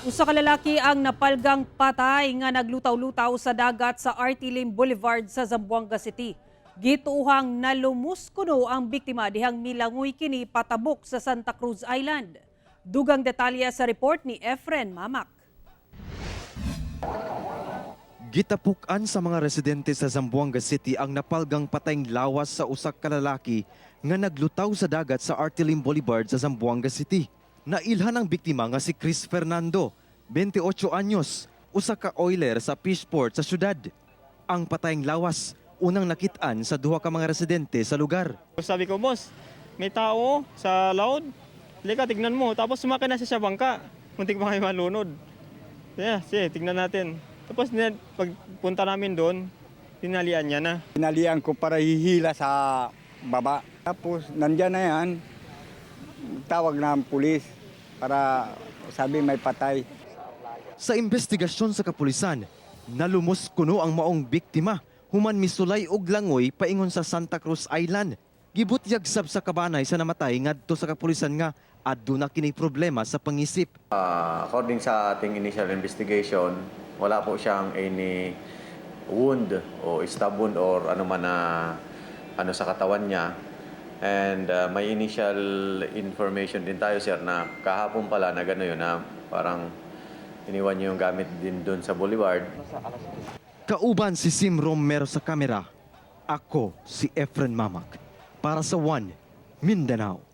Usa ka lalaki ang napalgang patay nga naglutaw-lutaw sa dagat sa Artilim Boulevard sa Zamboanga City. Gituohang nalumos kuno ang biktima dihang milangoy kini patabok sa Santa Cruz Island. Dugang detalye sa report ni Efren Mamak. Gitapukan sa mga residente sa Zamboanga City ang napalgang patayng lawas sa usa ka lalaki nga naglutaw sa dagat sa Artilim Boulevard sa Zamboanga City. Nailhan ang biktima nga si Chris Fernando, 28 anyos, usa ka oiler sa Fishport sa syudad. Ang patayng lawas unang nakit-an sa duha ka mga residente sa lugar. Sabi ko, "Boss, may tao sa laod. Halika, tignan mo." Tapos sumakay na siya sa bangka. Muntik pa kayo malunod. Yeah, sige, tignan natin. Tapos pagpunta namin doon, tinalian niya na. Tinalian ko para hihila sa baba. Tapos nandyan na yan, tawag na ang pulis para sabi may patay. Sa investigasyon sa kapulisan, nalumos kuno ang maong biktima human misulay og langoy paingon sa Santa Cruz Island. Gibutyag sab sa kabanay sa namatay ngadto sa kapulisan nga aduna kini problema sa pangisip. According sa ating initial investigation, wala po siyang any wound o stab wound or ano man na ano sa katawan niya. And may initial information din tayo, sir, na kahapon pala na gano'n yun, na parang iniwan niyo yung gamit din doon sa boulevard. Kauban si Sim Romero sa kamera. Ako si Efren Mamak para sa One Mindanao.